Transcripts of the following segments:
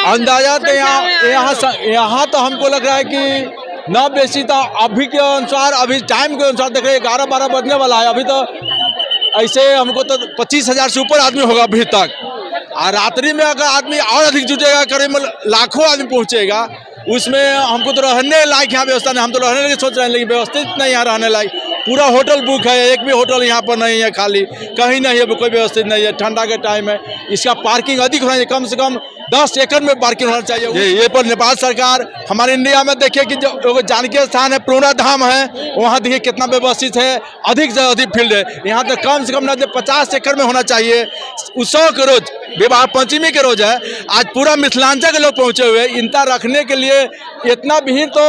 अंदाजा तो यहाँ यहाँ यहाँ तो हमको लग रहा है कि न बेसी तो अभी के अनुसार, अभी टाइम के अनुसार देख रहे हैं 11-12 बजने वाला है। अभी तो ऐसे हमको तो 25,000 से ऊपर आदमी होगा अभी तक। और रात्रि में अगर आदमी और अधिक जुटेगा, करीब लाखों आदमी पहुँचेगा, उसमें हमको तो रहने लायक यहाँ व्यवस्था नहीं। हम तो रहने के सोच रहे हैं, लेकिन व्यवस्थित नहीं यहाँ रहने लायक। पूरा होटल बुक है, एक भी होटल यहाँ पर नहीं है, खाली कहीं नहीं है, कोई व्यवस्थित नहीं है। ठंडा के टाइम है, इसका पार्किंग अधिक होना चाहिए, कम से कम 10 एकड़ में पार्किंग होना चाहिए। ये पर नेपाल सरकार, हमारे इंडिया में देखिए कि जो एगो जानकी स्थान है, पुनौरा धाम है, वहाँ देखिए कितना व्यवस्थित है, अधिक से अधिक फील्ड है। यहाँ तो कम से कम ना 50 एकड़ में होना चाहिए। उत्सव के रोज, विवाह पंचमी के रोज है, आज पूरा मिथिलांचल के लोग पहुँचे हुए हैं। इनता रखने के लिए इतना भीड़ तो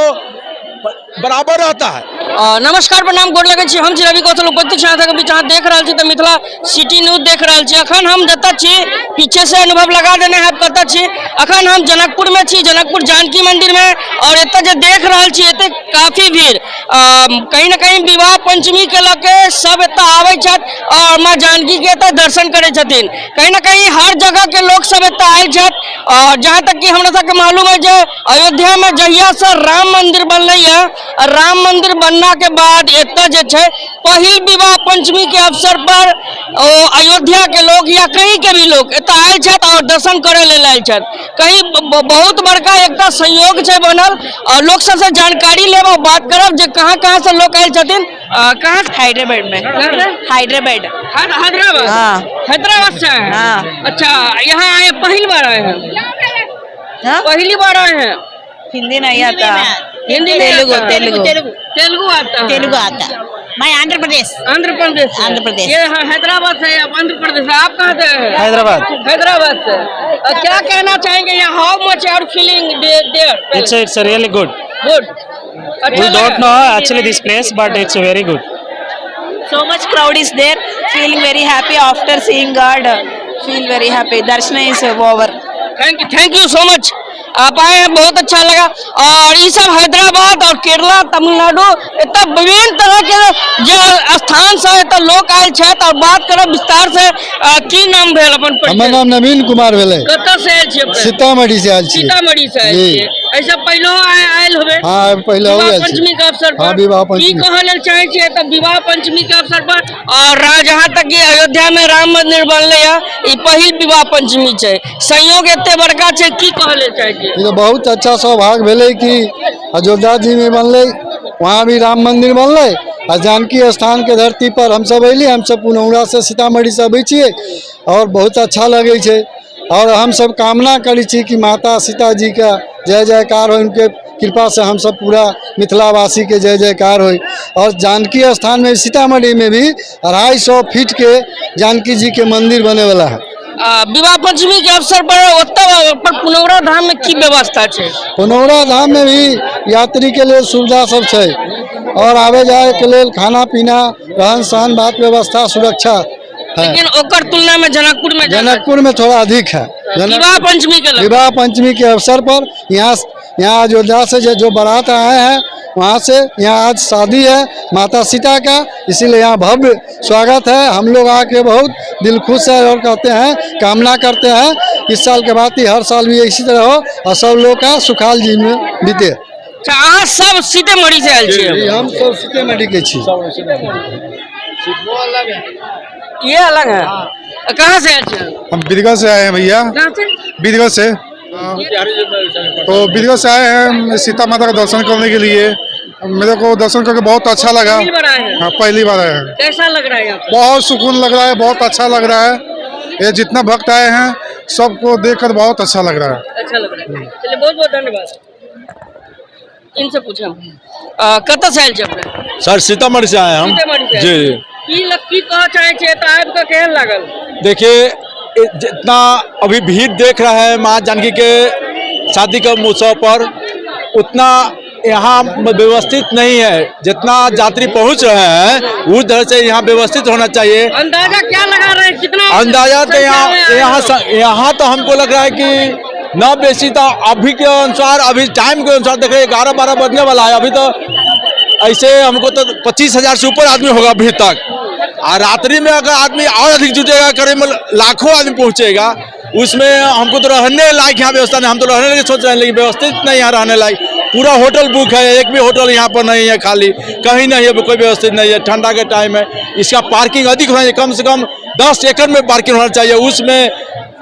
बराबर रहता है। नमस्कार, प्रणाम, गोर लगै छी। हम छी रवि कौशल, उपस्थित छी अहाँ सबके बीच। अहाँ देख रहल छी तऽ मिथिला सिटी न्यूज देख रहल छी। अखन हम जतऽ छी, पीछे से अनुभव लगा देने है कतऽ छी। अखन हम जनकपुर में छी, जनकपुर जानकी मंदिर में। और एतऽ जे देख रहल छी, एते काफी भीड़, कहीं ना कहीं विवाह पंचमी के लऽ के सब एतऽ आबै छथि और माँ जानकी के एतऽ दर्शन करै छथिन। कहीं ना कहीं हर जगह के लोग सब एतऽ आयल छथि। और जहाँ तक कि हमरा सबके मालूम है जे अयोध्या में जहिया से राम मंदिर बनलै है, और राम मंदिर बनना के बाद एतऽ जे छै पहिल विवाह पंचमी के अवसर पर ओ अयोध्या के लोग या कहीं के भी लोग एतऽ आयल छथि और दर्शन करे लेल आयल छथि। कहीं बहुत बड़का एकटा संयोग छै बनल। और लोग सबसे जानकारी लेब और बात करब जे कहाँ कहाँ से लोग आयल छथिन। कहाँ से? हैदराबाद में। कहाँ से? हैदराबाद। हैदराबाद? हाँ। हैदराबाद से आए हैं? हाँ। अच्छा, यहाँ आए, पहली बार आए हैं? हाँ? पहली बार आए हैं? हिंदी नहीं आता। हिंदी नहीं तेलुगु। आता है? तेलुगु। तेलुगु आता है? तेलुगु आता। मैं आंध्र प्रदेश। आंध्र प्रदेश से। आंध्र प्रदेश। ये हैदराबाद से, आप आंध्र प्रदेश से। आप कहाँ से हैं? हैदराबाद। हैदराबाद से। क्या कहना चाहेंगे यहाँ, how much are feeling there? It's really good. Good. We don't know actually this place, but it's very good. So much crowd is there, feeling very happy after seeing God, feel very happy. Darshana is over. Thank you, thank you so much. आप आए हैं, बहुत अच्छा लगा। और ये सब हैदराबाद और केरला, तमिलनाडु, एतऽ विभिन्न तरह के जे स्थान से एतऽ लोक आयल छथि। और बात करब विस्तार से। की नाम भेल अपन परिचय? हमर नाम नवीन कुमार भेलै। कतऽ से आयल छियै अपने? सीतामढ़ी से आयल छी। सीतामढ़ी से आयल जी। छियै। ऐसा पहिलो आयल होबे? हाँ, पहिले विवाह आयल छी। पंचमी के अवसर पर? हाँ, विवाह की पंचमी। कहऽ लेल चाहै छियै तऽ विवाह पंचमी के अवसर पर, और जहाँ तक कि अयोध्या में राम मंदिर बनलै है, ई पहिल विवाह पंचमी छै, संयोग एते बड़का छै, की कहऽ लेल चाहै छियै? ई तऽ बहुत अच्छा सौभाग्य भेलै कि अयोध्या जी में बनलै, वहाँ भी राम मंदिर बनलै आ जानकी स्थान के धरती पर हमसब अयली। हमसब पुनौरा से, सीतामढ़ी से अबै छियै और बहुत अच्छा लगै छै। और हमसब कामना करै छी कि माता सीता जी का जय जयकार हो, उनके कृपा से हमसब पूरा मिथिलावासी के जय जयकार हो। और जानकी स्थान में सीतामढ़ी में भी 250 फीट के जानकी जी के मंदिर बने वाला है। विवाह पंचमी के अवसर पर ओतऽ पर पुनौरा धाम में की व्यवस्था छै? पुनौरा धाम में भी यात्री के लिए सुविधा सब छै और आवे जाए के लिए खाना पीना, रहन सहन, बात व्यवस्था, सुरक्षा है। लेकिन ओकर तुलना में जनकपुर में ज्यादा जनकपुर में थोड़ा अधिक है। विवाह पंचमी के लग विवाह पंचमी के अवसर पर यहाँ अयोध्या से जो बारात आए हैं, वहाँ से यहाँ आज शादी है माता सीता का, इसीलिए यहाँ भव्य स्वागत है। हम लोग आके बहुत दिल खुश है और कहते हैं, कामना करते हैं इस साल के बाद ही हर साल भी इसी तरह हो और सब लोग का सुखाल जीवन बीते। अच्छा, अहाँ सब सीतामढ़ी से आयल छियै? जी, हम सब सीतामढ़ी के छी। ये अलग है। कहाँ से आयल छियै? हम बीरगंज से आए हैं भैया। कहाँ से? बीरगंज से। तो बीरगंज से आए हैं सीता माता का दर्शन करने के लिए। मेरे को दर्शन करके बहुत अच्छा लगा। पहली बार आए हैं? हाँ, पहली बार आए हैं। कैसा लग रहा है यहाँ पे? बहुत सुकून लग रहा है, बहुत अच्छा लग रहा है। ये जितना भक्त आए हैं सबको देखकर बहुत अच्छा लग रहा है। अच्छा लग रहा है। चलिए, बहुत बहुत धन्यवाद। इनसे पूछे हम। कतऽ से आयल छियै अपने? सर, सीतामढ़ी से आए हम। सीतामढ़ी से आयल जी। छियै। की कहऽ चाहै छियै, एतऽ आबि कऽ केहन लागल? देखिए, जितना अभी भीड़ देख रहा है माँ जानकी के शादी के महोत्सव पर, उतना यहाँ व्यवस्थित नहीं है। जितना यात्री पहुँच रहे हैं उस तरह से यहाँ व्यवस्थित होना चाहिए। अंदाजा क्या लगा रहे हैं, कितना अंदाजा तो संख्या यहाँ में आए यहाँ हैं? यहाँ तो हमको लग रहा है कि न बेसी तो अभी के अनुसार, अभी टाइम के अनुसार देख रहे हैं 11-12 बजने वाला है। अभी तो ऐसे हमको तो 25,000 से ऊपर आदमी होगा अभी तक। और रात्रि में अगर आदमी और अधिक जुटेगा, करीब लाखों आदमी पहुँचेगा, उसमें हमको तो रहने लायक यहाँ व्यवस्था नहीं, हम तो रहने के सोच रहे हैं, लेकिन व्यवस्थित नहीं यहाँ रहने लायक। पूरा होटल बुक है, एक भी होटल यहाँ पर नहीं है खाली, कहीं नहीं है, कोई व्यवस्थित नहीं है। ठंडा के टाइम है, इसका पार्किंग अधिक होना चाहिए, कम से कम 10 एकड़ में पार्किंग होना चाहिए। उसमें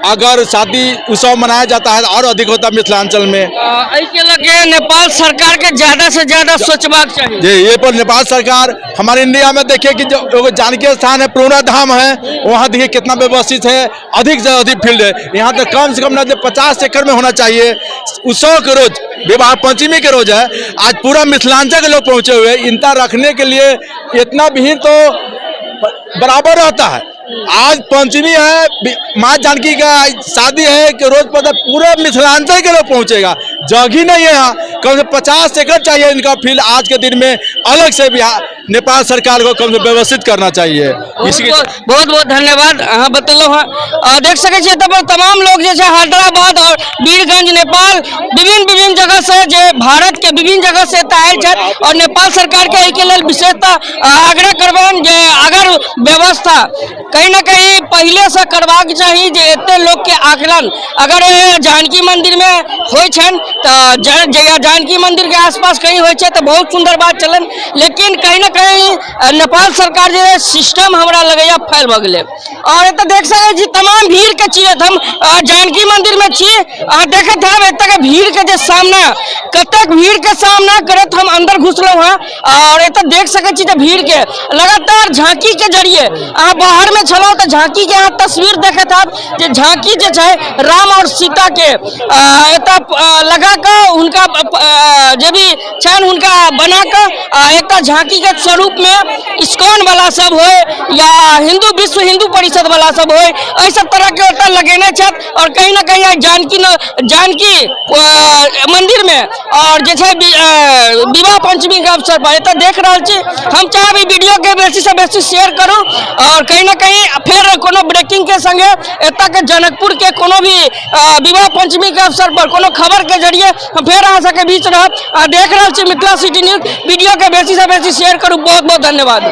अगर शादी उत्सव मनाया जाता है तो और अधिक होता है मिथिलांचल में। एहिके लऽ के नेपाल सरकार के ज्यादा से ज्यादा सोचबाक चाही। जी, ये पर नेपाल सरकार, हमारे इंडिया में देखिए कि जो एगो जानकी स्थान है, पुरौना धाम है, वहाँ देखिए कितना व्यवस्थित है, अधिक से अधिक फील्ड है। यहाँ तो कम से कम ना 50 एकड़ में होना चाहिए। उत्सव के रोज, विवाह पंचमी के रोज है, आज पूरा मिथिलांचल के लोग पहुँचे हुए हैं। इनता रखने के लिए इतना भीड़ तो बराबर रहता है। आज पंचमी है, माँ जानकी का आज शादी है कि रोज पता पूरा मिथिलांचल के लोग पहुंचेगा, जगह ही नहीं है यहाँ। कम से 50 एकड़ चाहिए इनका फील्ड आज के दिन में अलग से। बिहार नेपाल सरकार को कम से व्यवस्थित करना चाहिए इसी बहुत बहुत बहुत धन्यवाद, अहाँ बतेलहुँ हँ। देख सकै छियै एतऽ पर तमाम लोग जे छै हैदराबाद और वीरगंज, नेपाल, विभिन्न विभिन्न जगह से, जे भारत के विभिन्न जगह से एतऽ आयल छथि और नेपाल सरकार के एहिके लेल विशेषतः आग्रह करबनि जे अगर व्यवस्था कहीं ना कहीं पहिले से करबाक चाही जे एते लोग के आकलन अगर जानकी मंदिर में होइ छनि तऽ जहिया जानकी मंदिर के आसपास कहीं होइ छै तऽ बहुत सुंदर बात चलन, लेकिन कहीं ना कहीं नेपाल सरकार जे सिस्टम हमरा लगैया फैल भऽ गेलै। और एतऽ देख सकै छी तमाम भीड़ के चिरत हम जानकी मंदिर में छी। अहाँ देखैत हैब एतऽ के भीड़ के जे सामना, कतेक भीड़ के सामना करैत हम अंदर घुसलहुँ हँ। और एतऽ देख सकै छी जे भीड़ के लगातार झांकी के जरिए, अहाँ बाहर में छलहुँ तऽ झांकी के अहाँ तस्वीर देखैत हैब जे झांकी जे छै राम और सीता के एतऽ लगा कऽ हुनका जे भी छनि हुनका बना कऽ एकटा झांकी के स्वरूप में इस्कॉन वाला सब होय या हिंदू विश्व हिंदू परिषद वाला सब होय, एहि सब तरह के ओतऽ लगेने छथि। और कहीं ना कहीं आइ जानकी न जानकी मंदिर में और जे छै विवाह पंचमी के अवसर पर एतऽ देख रहल छी। हम चाहब ई वीडियो के बेसी से बेसी शेयर करू और कहीं ना कहीं फेर कोनो ब्रेकिंग के संगे एतऽ के जनकपुर के कोनो भी विवाह पंचमी के अवसर पर कोनो खबर के जरिए हम फेर अहाँ सबके बीच रहब। देख रहल छी मिथिला सिटी न्यूज। वीडियो के बेसी से बेसी शेयर करू। बहुत बहुत धन्यवाद।